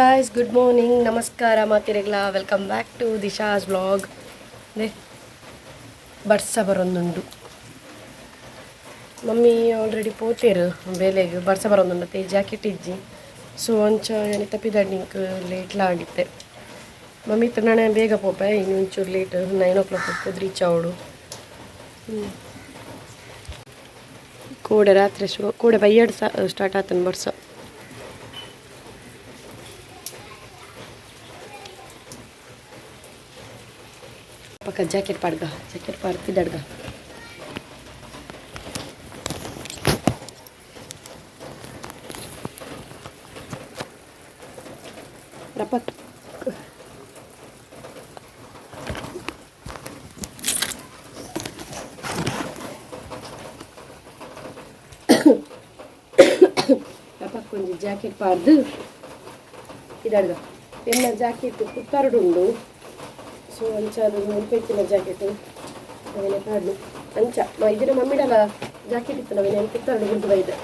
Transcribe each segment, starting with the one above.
Guys, good morning, ನಮಸ್ಕಾರ ಮಾತಿರೆಗ್ಲ. Welcome back to Disha's vlog. ದೆ ಬರ್ಸ ಬರೊಂದುಂಡು. ಮಮ್ಮಿ ಆಲ್ರೆಡಿ ಪೋತೇರು ಬೇಲೆಗ್. ಬರ್ಸ ಬರೊಂದುಂಡು ಅತ್ತೆ, ಜಾಕೆಟ್ ಇಜ್ಜಿ. ಸೊ ಅಂಚ ಯಾನಿತ್ತ ಪಿದಡ್ನಿಂಕ್ ಲೇಟ್ ಆಂಡಿತ್ತೆ. ಮಮ್ಮಿ ಇತ್ತ ನಾಳೆ ಬೇಗ ಪೋಪೆ, ಇನ್ನು ಒಂಚೂರು ಲೇಟ್, 9 ಓ ಕ್ಲಾಕ್ ಪೋದು ರೀಚ್ ಆವಡು. ಕೋಡೆ ರಾತ್ರಿ ಶುರು, ಕೋಡೆ ಬೈಯಡ್ ಸ್ಟಾರ್ಟ್ ಆತನ ಬರ್ಸ. ಪಕ್ಕ ಜಾಕೆಟ್ ಪಾಡ್ಗ, ಜಾಕೆಟ್ ಪಾಡ್ ಪಿದಡ್ಗ. ರಪಕ್ ರಪಕ್ ಒಂಜಿ ಜಾಕೆಟ್ ಪಾಡ್ದು ಪಿದಡ್ಗ. ಎನ್ನ ಜಾಕೆಟ್ ಕುತ್ತರಡುಂಡು. ಸೊ ಅಂಚ ಅದು ಮುಲ್ಪೈತಿನ ಜಾಕೆಟ್ ಅವೆಲ್ಲ ಪಾಡ್ಲು. ಅಂಚ ಇದರ ಮಮ್ಮಿಡಲ ಜಾಕೆಟ್ ಇತ್ತು, ನಾವೇನು ಕುತ್ತರಡು ಗುಂಟು ಬೈದೆ.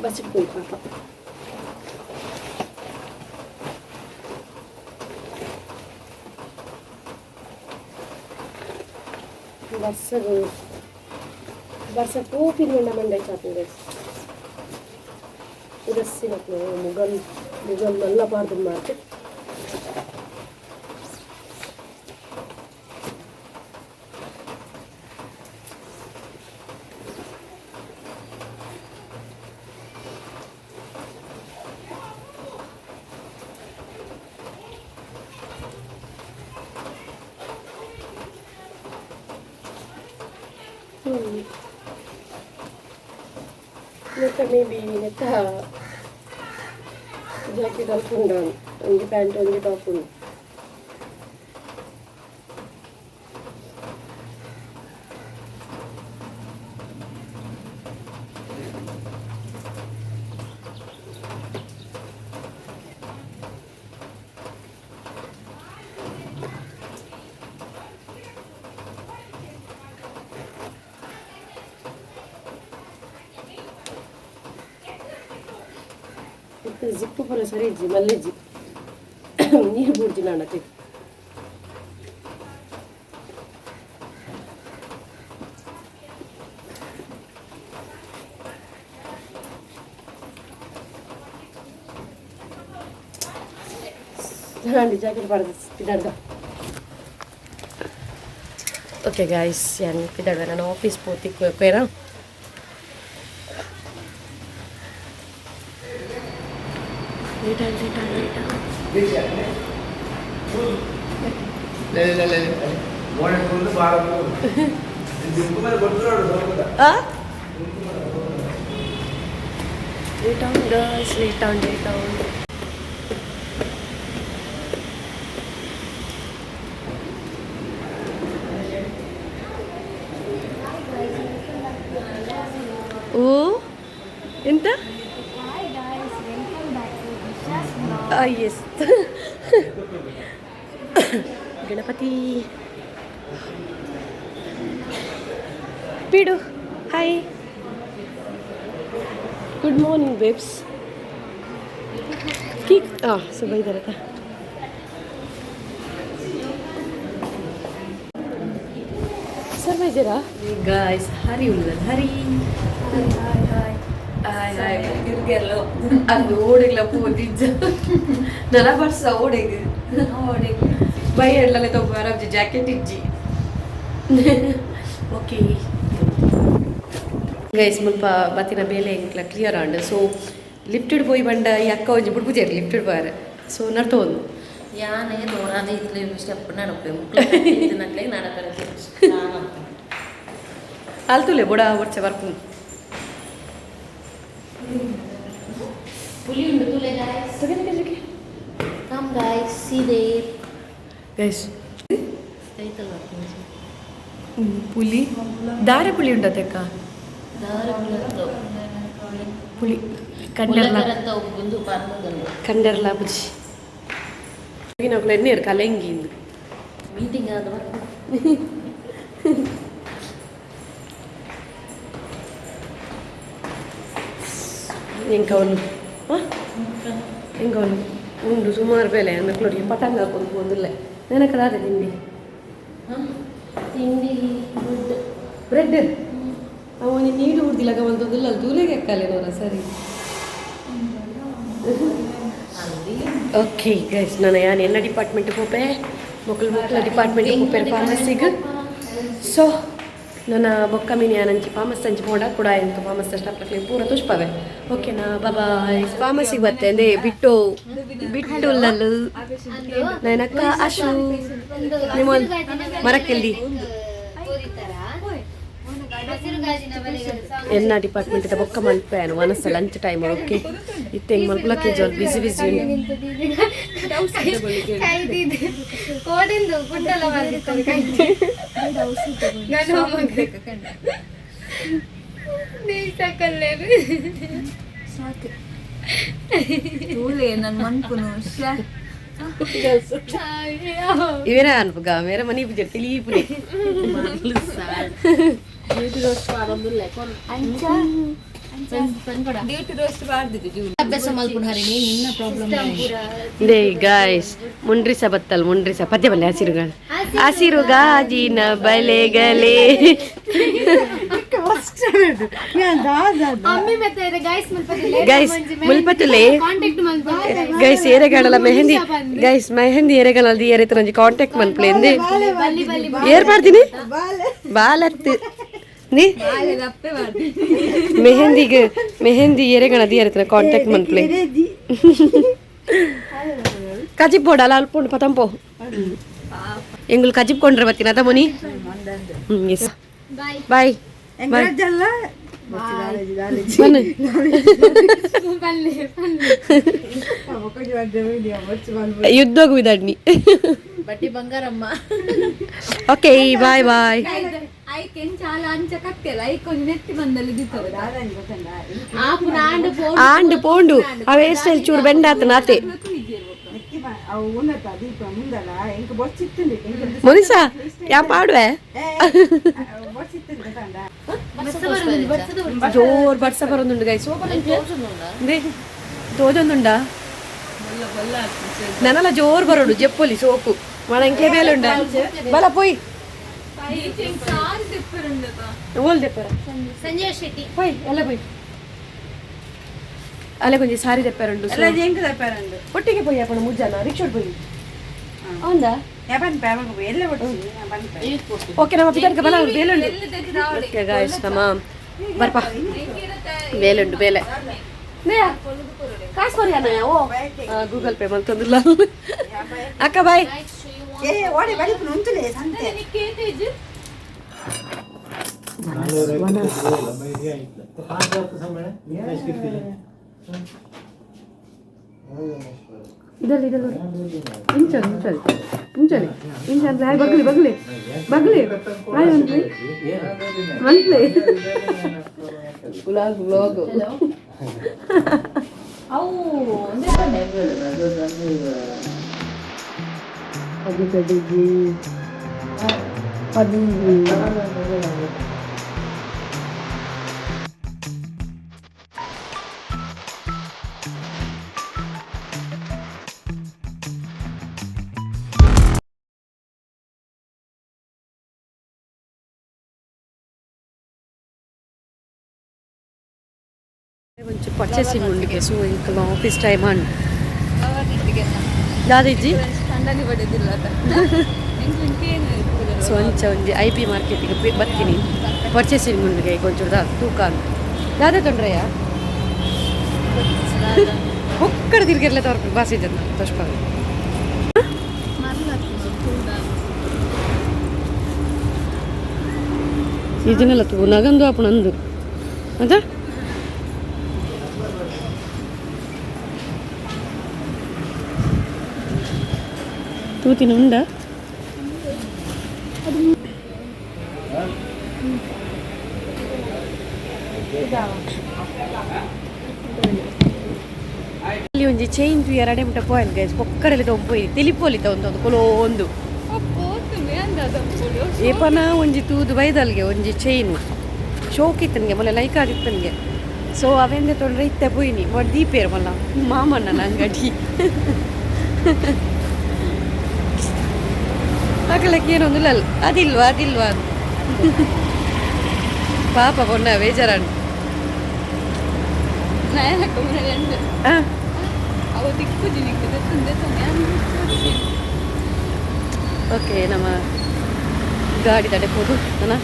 ಬಸ್ ಇಟ್ಕೊಂಡು ಪಾಪ. ಬರ್ಸಗು ಬರ್ಸ ಪೋಪಿನ ಮಂಡ ಮಂಡೆ ಚಾಪುಂಡು. ಉದಸ್ಸಿನಕ್ಲು ಮುಗಲ್ ಮುಗಲ್ ಮಲ್ಲ ಪಾರ್ದು ಮಾರ್ಕೆ. ನೆತ್ತ ಮೇ ಬಿ ನೆತ್ತ ಜಾಕೆಟ್ ಅಲ್ಪ ಉಂಡು, ಒಂಜಿ ಪ್ಯಾಂಟ್, ಒಂಜಿ ಟಾಪ್ ಉಂಡು. ಇತ್ತೆ ಜಿಪ್ಪು ಪೂರ ಸರಿ ಇಜ್ಜಿ, ಮಲ್ಲೆಜ್ಜಿ, ನೀರು ಬೂರ್ಜಿ ನಾಡತಿ. ಜಾಕೆಟ್ ಪಾಡ್ದು ಪಿದಡ್ದ. ಓಕೆ ಗಾಯ್ಸ್, ಯಾನ್ ಪಿದಡ್ವೆ. ನಾನು office ಪೋತಿಕ್ಕು ಪೇರ. Late on, late on, late on. లే లే లే లే మోడల్ ముందు బాగా దింపు మీద కొడుతున్నాడు సోపుగా. Late on girls, late on, late on. ಓ, ಎಂತ? Hi guys, welcome back to Disha's vlog. S, Ganapati feed. Hi, good morning babes. Cake ಹಾಂ ಸೊ ಬೈದಾರತ್ತ. ಸರ್, ಬೈದ್ದೀರಾ? ಗಾಯ್ಸ್, ಹರಿ ಉಳ್ಳದ ಹರಿ. Hi hi. Hi hi. ಅದು ಓಡಿಗ್ಲ ಪೋತಿಜ್ಜ ನನ ಬರ್ಸ ಓಡೆಗ್ ಬೈ ಎಡ್ಲಲೆ ತೊಗೊಂಬಾರಬ್ಜಿ, ಜಾಕೆಟ್ ಇಜ್ಜಿ. ಓಕೆ ಗೈಸ್, ಮುಲ್ಪ ಬತ್ತಿನ ಬೇಲೆ ಎಂಕ್ಲ ಕ್ಲಿಯರ್ ಆಂಡ್. ಸೊ ಲಿಫ್ಟೆಡ್ ಪೋಯಿ ಬಂಡ ಈ ಅಕ್ಕ ಒಂಜಿ ಬುಡ್ಪುಜೇರು ಲಿಫ್ಟೆಡ್ ಪೋಯರೆ. ಸೊ ನರ್ತೊಂದು. ಯಾನೇ ದೋರಾನೆ ಇತ್ಲೆ ಸ್ಟೆಪ್ ನಡಪೆ ನಕ್ಲೆ ನಡಪರೆ. ಅಲ್ತುಲೆ ಬೊಡ ವರ್ಷ ಬರ್ಪು. ಪುಲಿ ಉಂಡು ತುಲೆ guys. Come guys, see there. Guys. ಕೈತಲ್. ಪುಲಿ, ದಾರೆ ಪುಳಿ ಉಂಡತೆಕ್ಕ. ದಾರ ಪುಲತ್ತು. ಪುಳಿ ಕಂಡರ್ಲ. ಮುಲಕರತ್ತ ಒಂದು ಪರ್ಮುಗಲ್ಲು. ಕಂಡರ್ಲ ಬುಜಿ ನಕುಲು ಎಣ್ಣೀರು ಕಲೆಂಗಿ ಇಂದು. ಮೀಟಿಂಗ್ ಆದ. ಎಂಕ ಅವನು ಎಂಗೋಲು ಉಂಡು ಸುಮಾರು ಬೇಲೆ ಅನ್ನಕ್ಲೋಡಿ ಪತಂಗ ಹಾಕೊಂಡು ಒಂದಿಲ್ಲ. ನೆನಕದಾದೆ ತಿಂಡಿ? ತಿಂಡಿ ಗುಡ್. ಬ್ರೆಡ್. ಅವನಿ ನೀರು ಉಡ್ದಿಲ್ಲ ಒಂದು ತೂಲೆಗೆ ಅಕ್ಕಲೇನವರ. ಸರಿ, ಓಕೆ ಗೈಸ್, ನಾನು ಯಾನ್ ಎಲ್ಲ ಡಿಪಾರ್ಟ್ಮೆಂಟ್ ಪೋಪೆ, ಮೊಕ್ಕಲು ಮೊಕ್ಕಲ ಡಿಪಾರ್ಟ್ಮೆಂಟ್ ಪೋಪೆ ಫಾರ್ಮಸಿಗೆ. ಸೊ ನನ್ನ ಬೊಕ್ಕ ಮೀನು ಯಾನಂಚಿ ಫಾರ್ಮಸ್ ಅಂಚಿ ಪೋಡ ಕೂಡ ಎಂತ ಫಾರ್ಮಸ್ ಸ್ಟಾಪ್ಲಕ್ಲೆ ಪೂರ ತುಷ್ಪವೆ. ಓಕೆನಾ? ಬಾಯ್. ಫಾರ್ಮಸಿಗೆ ಬತ್ತೆ ಅಂದೆ ಬಿಟ್ಟು ಬಿಟ್ಟು ಲಲ್ಲು ನನಕ್ಕ ಅಶು ನಿಮ್ಮ ಮರಕ್ಕೆಲ್ಲಿ ಎನ್ನ ಡಿಪಾರ್ಟ್ಮೆಂಟ್ ಬೊಕ್ಕ ಮಲ್ಪೇನು ಒನಸ ಲಂಚ್ ಟೈಮ್. ಓಕೆ, ಇತ್ತೆ ಹೆಂಗೆ ಮಲ್ಪಲಕ್ಕೆ ಜೋರ್ ಬಿಸಿ ಬಿಸಿ. ಕೋಡೆಂದು ಗುಂಡಲ ಬಂದಿತ್ತು. ಸಾಕು ತೂಲೆ ನನ್ನ ಮನ್ಪುನು. ಇವೇನ ಅನ್ಪುಗ ಮೇರೆ ಮನಿ ಪೂಜೆ ತಿಳಿಪುನೆ. ಡ್ಯೂಟಿ ರೋಸ್ಟ್ ಬಾರ್ದಿದ್ದು ಜೂಲಿ. ಅಭ್ಯಾಸ ಮಲ್ಪುನ ಹರಿಣಿ, ನಿನ್ನ ಪ್ರಾಬ್ಲಮ್. They guys, ಮುಂಡ್ರಿಸ ಬತ್ತಲ್ ಮುಂಡ್ರಿಸ ಪದ್ಯ ಬಲ್ಲೆ. ಹಸಿರುಗಳ ಹಸಿರು ಗಾಜಿನ ಬಲೆಗಲೆ. ಅಮ್ಮಿ ಮತ್ತೆ ಗೈಸ್. ಗೈಸ್ ಮುಲ್ಪತ್ತುಲೆ. ಕಾಂಟ್ಯಾಕ್ಟ್ ಮಲ್ಪತ್ತೆ. ಗೈಸ್, ಏರೆಗಾಡಲ ಮೆಹಂದಿ. ಗೈಸ್, ಮೆಹಂದಿ ಏರೆಗಾಡಲ ಏರೈತೆ ನಂಜಿ ಕಾಂಟ್ಯಾಕ್ಟ್ ಮನ್ಪ್ಲೆ ಎಂದೆ. ಬಲ್ಲಿ ಬಲ್ಲಿ. ಏರ್ ಮಾಡ್ತೀನಿ ಬಾಲತ್ತು ನೀ ಮೆಹಂದಿಗೆ. ಮೆಹಂದಿ ಏರೆಗಣ ದಿಯರತನ ಕಾಂಟ್ಯಾಕ್ಟ್ ಮನ್ಪ್ಲೆ. ಕಜಿಪ್ ಬೋಡ ಅಲ್ಲ ಅಲ್ಪುಂಡು ಪತಂಪೋ. ಎಂಗುಲು ಕಜಿಪ್ ಕೊಂಡ್ರೆ ಬರ್ತೀನಿ ಅದ ಮುನಿ. ಹ್ಮ್, ಎಸ್. ಬಾಯ್. Bye bye. ಬನ್ನಿ. ಬಲ್ಲಿ. ಯುದ್ಧೋಗು ವಿದಾಡ್ನಿ. ಬಟ್ಟಿ ಬಂಗಾರಮ್ಮ. Okay, boy boy. ಐಕ್ ಎಂಚ ಅಂಚ ಕಟ್ಟೆಲ್ಲ ಐಕ್ ಒಂಜಿ ನೆತ್ತಿ ಬಂದಲ್ಲಿ ದಿತ್ತದ. ಆಪುನ ಆಂಡ್ ಪೋ. ಆಂಡ್ ಪೋಂಡು ಅವ ಹೇರ್ ಸ್ಟೈಲ್ ಚೂರು ಬೆಂಡ್ ಆತ ನಾತೆ. ಮುನಿಸಾ ಯಾ ಪಾಡುವೆ. ಜೋರ್ ಬರ್ಸ ಬರೋದುಂಡು ಗೈಸ್. ತೋಜೊಂದುಂಡ ನನಲ ಜೋರ್ ಬರೋಡು. ಜೆಪ್ಪೊಲಿ ಸೋಕು ಮಣಂಕೆ ಬೇಲುಂಡ ಬಲ ಪೋಯ್. ಓಲ್ ದೆಪ್ಪರ. ಸಂಜಯ್ ಶೆಟ್ಟಿ. ಪೋಯ್ ಎಲ್ಲ ಪೋಯ್ ಅಲ್ಲ ಕೊಂಚ ಸಾರಿ ದೆಪ್ಪರುಂಡು. ಒಟ್ಟಿಗೆ ಪೋಯಿ ಅಪ್ಪಣ ಮುಜ್ಜನ ರಿಕ್ಷೋಡ್ ಪೋಯಿ ಹೌದಾ? ಓಕೆ, ನಮ್ಮ ಪಿತರ್ಕ ಬಲ ಬೇಲುಂಡು. ಓಕೆ ಗಾಯ್ಸ್, ನಮ್ಮ ಬರ್ಪ ಬೇಲುಂಡು ಬೇಲೆ. ಕಾಸು ಕೊರಿಯಾನ. ಓ, ಗೂಗಲ್ ಪೇ ಮಂತಂದಿಲ್ಲ. ಅಕ್ಕ, ಬಾಯ್. ಇದಲ್ಲ ಇದಲ್ಲ, ಇಂಚಲಿ ಇಂಚಲಿ ಇಂಚಲಿ ಇಂಚಲಿ. ಹಾಯ್, ಬಗ್ಲಿ ಬಗ್ಲಿ ಬಗ್ಲಿ. Hi monthly monthly vlog vlog. ಅವು ಒಂದೇ. ಕಡಿಗೆ ಪದಿಂಜಿ. ಒಂಚೂರು ಪರ್ಚೇಸಿಂಗ್ ಉಂಡಿಗೆ. ಸೊ ಇಂಕಲ್ ಆಫೀಸ್ ಟೈಮ್ ಅನ್ ದಾದಿಜ್ಜಿ. ಕಂಡನಿ ಬಡಿದಿಲ್ಲ. ಸೊ ಅಂಚ ಒಂಜಿ I P ಮಾರ್ಕೆಟಿಗೆ ಬರ್ತೀನಿ ಪರ್ಚೇಸಿಂಗ್ ಉಂಡಿಗೆ. ಒಂಚೂರು ದಾ ತೂಕ ದಾದ ತೊಂದ್ರೆಯಾ ಒಕ್ಕಡ ತಿರ್ಗಿರ್ಲೆ ತೋರ್ಪ ಬಾಸಿ ಜನ ತೋಷ್ಪ. ಇದನ್ನೆಲ್ಲ ತೂ ನಗಂದು ಅಪ್ಪಣಂದು ಅದ. ತೂತಿನ ಉಂಡ. ಅಲ್ಲಿ ಒಂಜಿ ಚೈನ್ ತೂಯರ ಅಡೆ ಮುಟ್ಟ ಪೋಯಲ್ ಗೈಸ್. ಪೊಕ್ಕಡಲ್ಲಿ ತೊಂಪೋಯಿ ತಿಳಿಪೋಲಿತ ಒಂದು ಕೊಲೋ ಒಂದು ಏಪನ ಒಂಜಿ ತೂದು ಬೈದಲ್ಗೆ ಒಂಜಿ ಚೈನ್ ಶೋಕ್ ಇತ್ತನಿಗೆ ಮೊಲೆ ಲೈಕ್ ಆಗಿತ್ತನಿಗೆ. ಸೊ ಅವೆಂದೆ ತೊಂದ್ರೆ ಇತ್ತೆ ಪೋಯಿನಿ ಒಡ್ ದೀಪೇರು ಮಲ್ಲ ಮಾಮಣ್ಣನ ಅಂಗಡಿ. ಅಕಲಕ್ಕೆ ಏನೊಂದು ಅಲ್ಲ, ಅದಿಲ್ವಾ ಅದಿಲ್ವಾ ಅಂತ. ಪಾಪ ಪೊಣ್ಣ ಬೇಜಾರಾಂಡ್. ಆ. ಅವು ತಿಕ್ಕುಜಿ ನಿಕ್ಕು ದೆತ್ತೊಂದು ದೆತ್ತೊಂದು ಯಾನ್. ಓಕೆ, ನಮ್ಮ ಗಾಡಿ ತಡೆ ಪೋದು ಅಣ್ಣ.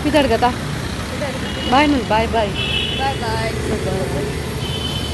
ಪಿದಾಡ್ಗತಾ bye man, bye bye. Bye boy.